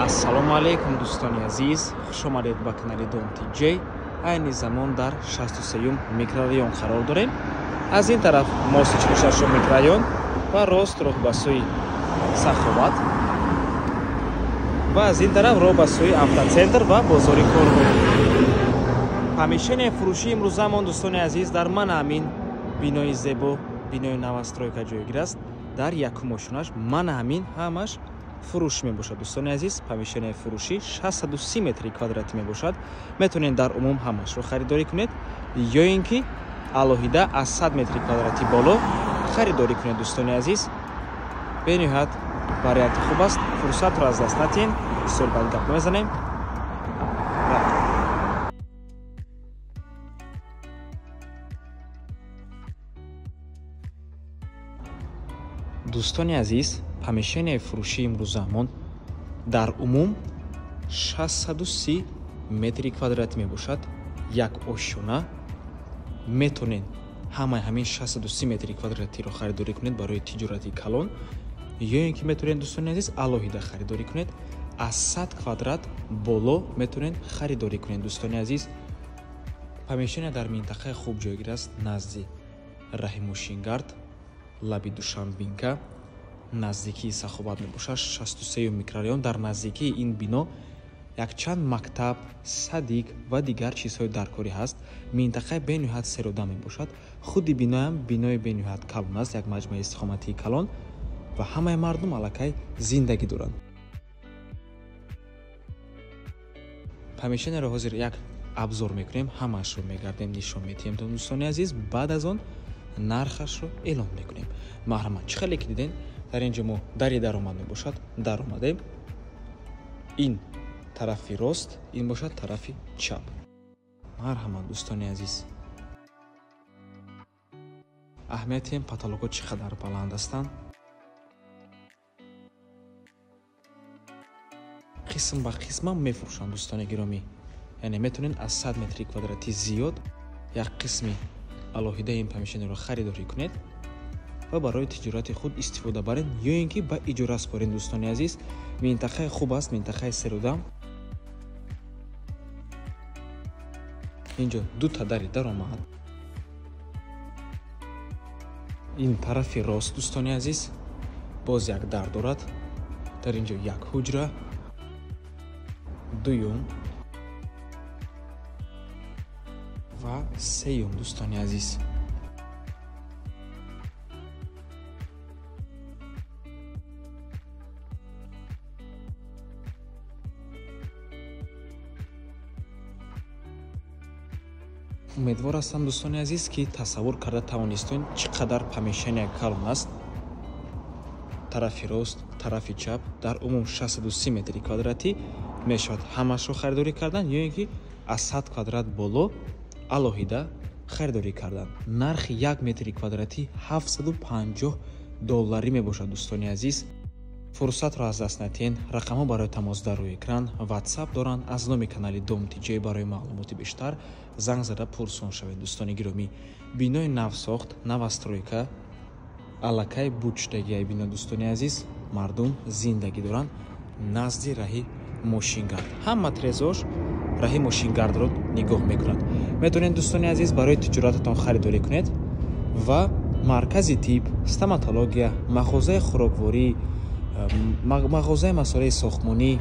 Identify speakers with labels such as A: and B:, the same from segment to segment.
A: Ассалому алайкум, дӯстони азиз, хуш омадед ба канали Дом ТЖ. Айни замон дар 63-юм микрорайон қарор дорем. Аз ин тараф мости 46-ум микрорайон ва рост роҳ ба сӯи Саховат ва аз ин тараф роҳ ба сӯи автоцентр ва бозори Корвон. Помещение фурӯшии имрӯзамон, дӯстони азиз, дар мана ҳамин бинои зебо, бинои новостройка ҷойгир аст. Дар якум ошонаш мана ҳамин ҳамаш фурӯш мебошад. Дӯстони азиз, помещение фурӯшӣ 630 метри квадратӣ мебошад. Метавонед дар умум ҳамашро харидорӣ кунед ё ин ки алоҳида аз 100 метри квадратӣ боло харидорӣ кунед. Дӯстони азиз, бениҳоят варианти хуб аст. Фурсатро аз даст натиҳед. Бисёр бад гап мезанем. Дӯстони азиз, помещение фурӯшии имрӯзамон дар умум 630 метри квадратӣ мебошад. Як ошёна. Метавонед ҳамаи ҳамин 630 метри квадратиро харидорӣ кунед барои тиҷорати калон, ё ин ки метавонед, дӯстони азиз, алоҳида харидорӣ кунед. Аз 100 квадрат боло метавонед харидорӣ кунед. Дӯстони азиз, помещение дар минтақаи хуб ҷойгир аст, назди раҳи Мошингард, лаби Душанбинка, наздикии Саховат мебошад, 63-юм микрорайон. Дар наздикии ин бино якчанд мактаб, садик ва дигар чизҳои даркорӣ ҳаст. Минтақаи бениҳоят серода мебошад. Худи биноям бинои бениҳоят калон аст, як маҷмӯаи истиқоматии калон ва ҳамаи мардум аллакай зиндагӣ доранд. Помещениеро ҳозир як абзор мекунем, ҳамаашро мегардем, нишон медиҳем дӯстони азиз. Баъд аз он нархашро эълон мекунем. Марҳамат, чӣ хеле ки дидем, дар ин ҷо мо дари даромад мебошад, даромадем. Ин тарафи рост, ин бошад тарафи чап. Марҳамат, дӯстони азиз, аҳамияти ин потолокҳо чӣ қадар баланд ҳастанд. Қисм ба қисмам мефурӯшанд, дӯстони гиромӣ. Яъне метавонед аз 100 метри квадратӣ зиёд як қисми алоҳидаи ин помещениеро харидорӣ кунед ва барои тиҷорати худ истифода баред ё ин ки ба иҷора супоред. Дӯстони азиз, минтақаи хуб аст, минтақаи серодам. Инҷо дута дари даромад. Ин тарафи рост, дӯстони азиз, боз як дар дорад. Дар инҷо як ҳуҷра, дуюм ва сеюм, дӯстони азиз. Умедвор ҳастам, дӯстони азиз, ки тасаввур карда тавонистед чӣ қадар помещение калон аст. Тарафи рост, тарафи чап, дар умум 630 метри квадратӣ мешавад ҳамашро харидорӣ кардан ё ин ки аз 100 квадрат боло алоҳида харидорӣ кардан. Нархи 1 метри квадратӣ $750 мебошад, дӯстони азиз. Фурсатро аз даст натиҳед. Рақамҳо барои тамос дар рӯи экран, WhatsApp доранд. Аз номи канали Дом ТЖ барои маълумоти бештар занг зада пурсон шавед, дӯстони гиромӣ. Бинои навсохт, новостройка, аллакай бучдагиай бино, дӯстони азиз. Мардум зиндагӣ доранд назди раҳи Мошингард. Ҳама трезош раҳи Мошингардро нигоҳ мекунад. Метавонед, дӯстони азиз, барои тиҷорататон харидорӣ кунед ва маркази тиб, стоматология, мағозаи хӯрокворӣ, мағозаи масолеҳи сохтмонӣ,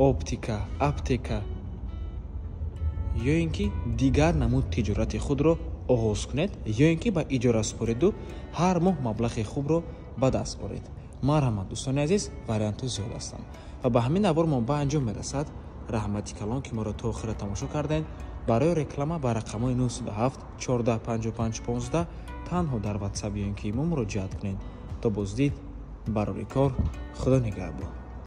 A: оптика, аптека ё ин ки дигар намуд тиҷорати худро оғоз кунед ё ин ки ба иҷора супориду ҳар моҳ маблағи хубро ба даст оред. Марҳамат, дӯстони азиз, вариантҳо зиёд ҳастанд. Ва ба ҳамин навор мо ба анҷом мерасад. Раҳмати калон, ки моро то охира тамошо кардед. Барои реклама ба рақамҳои 907 14 55 15 танҳо дар WhatsApp ё ин ки мо муроҷиат кунед. То боздид, барори кор, Худо нигаҳбон.